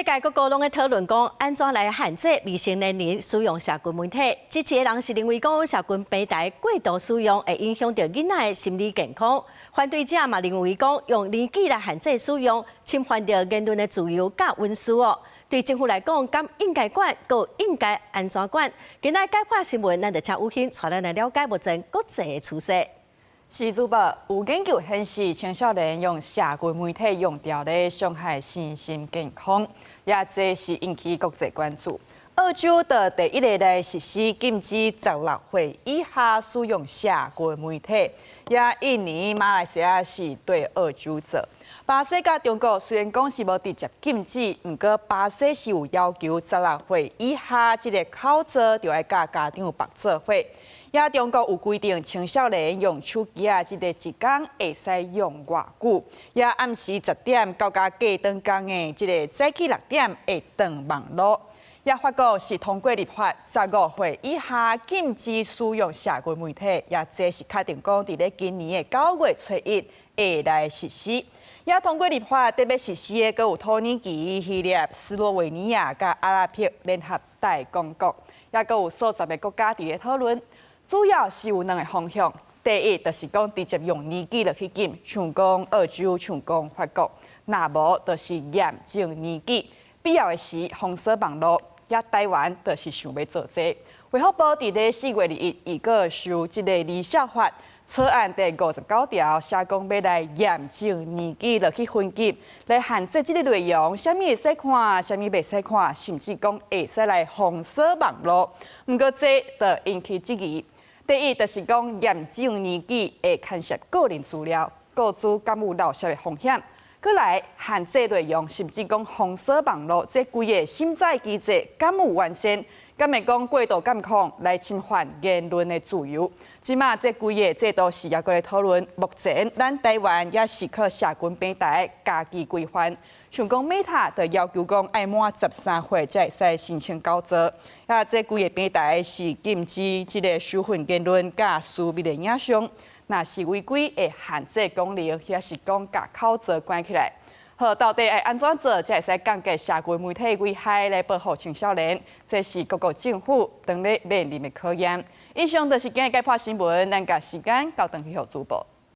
世界各國攏咧討論講，按怎來限制未成年人使用社群媒體。支持的人是認為講，社群平台過度使用會影響著囡仔的心理健康。反對者嘛認為講，用年紀來限制使用，侵犯著言論的自由佮隱私哦。對政府來講，敢應該管，閣應該按怎管？今仔解破新聞，咱就請宇欣帶咱來了解目前國際的趨勢。是主播有研究顯示，青少年用社群媒體用著咧傷害身心健康，也這是引起國際關注。澳洲就第一个來實施禁止16歲以下使用社群媒體，也印尼、馬來西亞是對澳洲做。巴西佮中國雖然講是無直接禁止，毋過巴西是有要求16歲以下這个口罩著愛佮家長縛做伙。也中國有規定，青少年用手機仔，這个一工會使用偌久？也暗時10點到共隔轉工的這个早起6點會斷網路。也法國是通過立法，15歲以下禁止使用社群媒體，也這是確定講，佇咧今年的9月初1會來實施。也通過立法，得欲實施的，閣有土耳其、希臘、斯洛維尼亞佮阿拉伯聯合大公國，也閣有數十个國家佇咧討論。主要是有兩个方向，第一就是講直接用年紀落去禁，像講澳洲、像講法國；若無就是驗證年紀，必要的時封鎖網路。也台灣就是想欲做這个。衛福部佇咧4月21，伊閣修這个兒少法草案第59條，寫講欲來驗證年紀落去分級，來限制這个內容，啥物會使看，啥物袂使看，甚至講會使來封鎖網路。毋過這就引起質疑。第一，就是講驗證年紀會牽涉個人資料，個資敢有漏洩的風險。閣來限制內容，甚至講封鎖網路，這規个審查機制敢有完善？敢會講過度監控來侵犯言論的自由？這馬這規个制度是猶閣咧討論。目前咱台灣也是靠社群平台家己規範，像講 Meta 就要求講愛滿13歲才會使申請口座。啊，這規个平台是禁止這个羞辱言論佮私密的影像。若是違規會限制功能，抑是講共口座關起來。好，到底愛按怎做，才會使降低社群媒體危害來保護青少年？這是各國政府當咧面臨的考驗。以上就是今日解破新聞，咱共時間交轉去予主播。